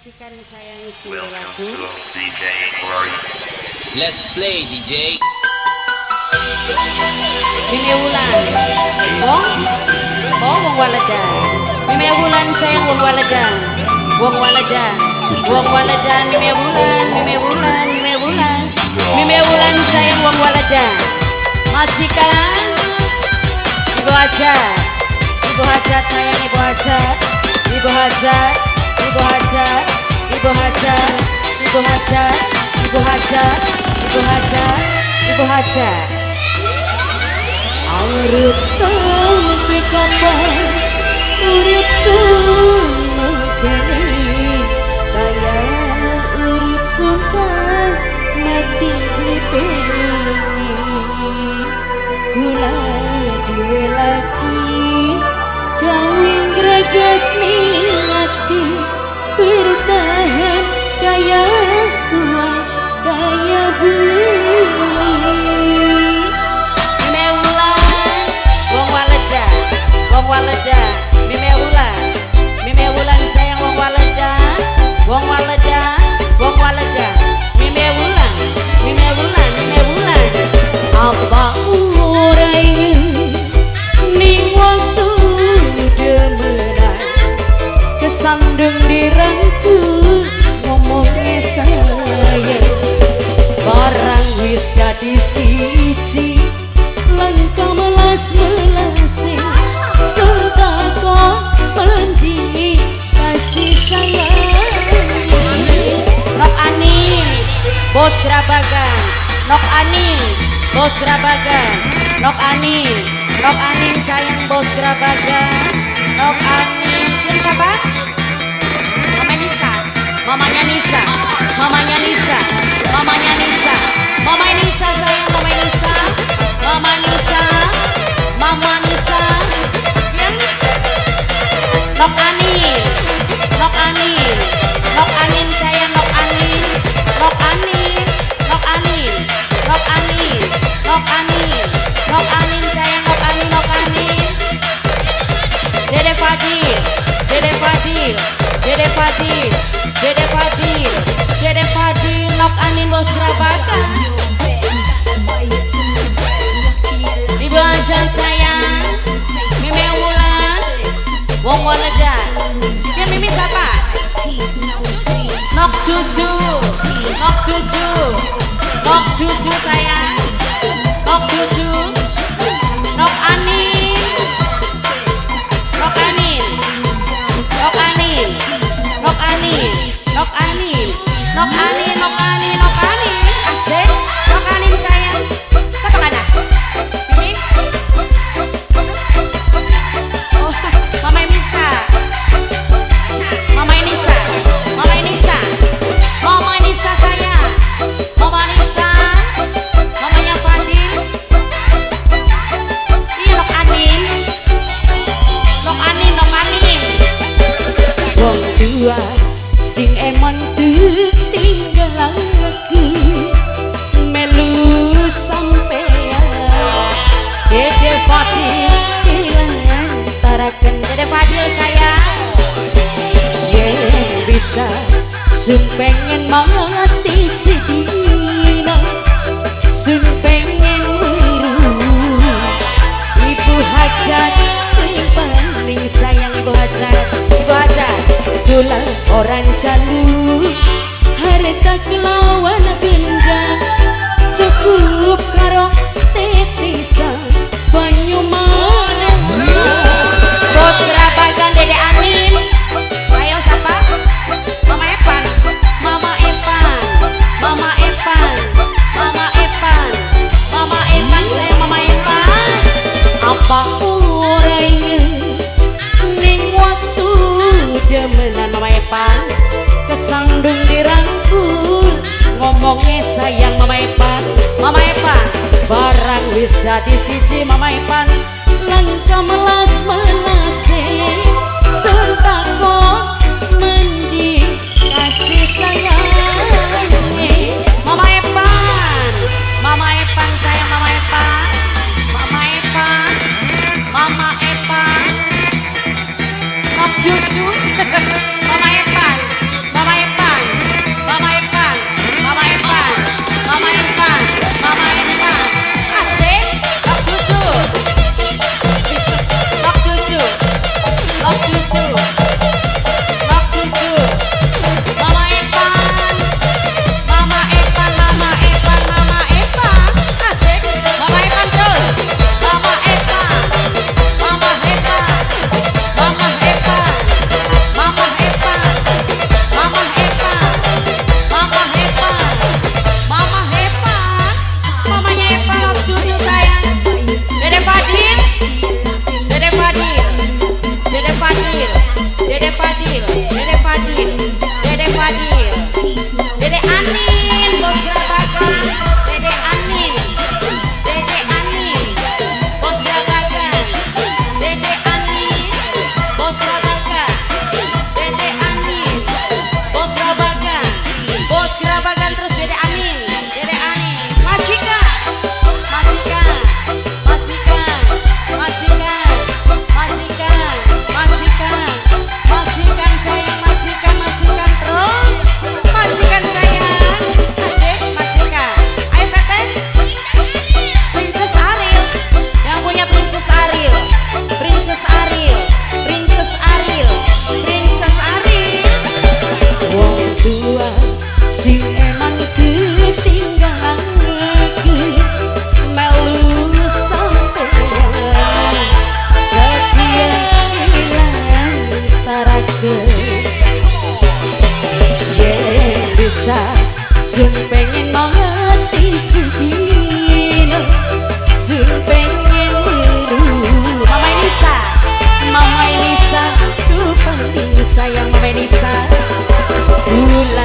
Majikan sayang sing Welcome lagu. To DJ Rory. Let's play, DJ. Mimi Wulan. Wong. Oh, wong Waledan. Mimi Wulan sayang wong Waledan. Wong Waledan. Wong Waledan Mimi Wulan, Mimi Wulan, Mimi Wulan. Mimi Wulan sayang wong Waledan. Majikan Ibu Hajat. Ibu Hajat sayang Ibu Hajat. Ibu Hajat, Ibu Hajat, Ibu Hajat, Ibu Hajat, Ibu Hajat, Ibu Hajat, Ibu Hajat. Arep sampe kapan urip semangkane, kaya urip sungkan, mati beli pengin. Kula duwe laki gawe greges ning ati, bertahan kaya kuat kaya beli. Mimi Wulan, wong Waledan, wong Waledan, Mimi Wulan, Mimi Wulan sayang wong Waledan, wong Waledan, wong Waledan, Mimi Wulan, Mimi Wulan, Mimi Wulan. Apa ora inget ning waktu demenan, kesandung dirangkul, ngomongnya sayang, barang wis dadi siji, langka melas melase. Sun takon mendi kasih sayang? Nok Ani, bos Grabagan, Nok Ani, bos Grabagan, Nok Ani, Nok Ani sayang bos Grabagan, Nok Ani, ini siapa? Mama Nisa, mamanya Nisa, mamanya Nisa, mamanya Nisa, Mama Nisa sayang Mama Nisa, Mama Nisa, Mama Nisa, yang Nok Ani, Nok Ani, Nok Anin sayang Nok Anin, Nok Anin, Nok Anin, Nok Anin, Nok Anin, Nok Anin sayang Nok Anin, Nok Anin. Dede Fadil, Dede Fadil, Dede Fadil, Dede Fadil, Dede Fadil, Nok Anin bos Grabagan. Ibu Hajat sayang, Mimi Wulan, Wong Waledan. Dia Mimi siapa? Nok Cucu, Nok Cucu, Nok Cucu sayang, Nok Cucu, Nok Anin, Nok Anin, Nok Anin, Nok Anin, Nok Anin, Nok Anin, Nok Anin, Nok Anin, asik, Nok Anin sayang. Siapa kana? Mimi? Oh, Mama Nisa. Mama Nisa, Mama Nisa, Mama Nisa sayang, Mama Nisa, mamanya Fadil. Iya Nok Anin, Nok Anin, Nok Anin. Wong tua sing eman tinggal aku melu sampean. Dede Fadil dilantaraken. Dede Fadil sayang. Yen bisa sun pengen mati sedina, sun pengen weruh Ibu Hajat sing paling sayang. Ibu Hajat, Ibu Hajat. Kula ora njaluk harta kelawan benda, cukup karo titisan banyu mata. Bos Grabagan Dede Anin. Ayo siapa? Mama Epan, Mama Epan, Mama Epan, Mama Epan, Mama Epan saya Mama Epan. Apa ora inget ning waktu demenan, Mama Epan, kesandung dirangkul, ngomongnya sayang. Mama Epan, Mama Epan. Barang wis dadi siji, Mama Epan, langka melas melase. Sun takon mendi kasih sayang? Mama Epan, Mama Epan sayang Mama Epan, Mama Epan, Mama Epan. Nok Cucu, Mama Epan, Mama Nisa, sun pengen mati sedino, sun pengen weru. Mama Nisa, Mama Nisa, ku paling sayang Mama Nisa. Kula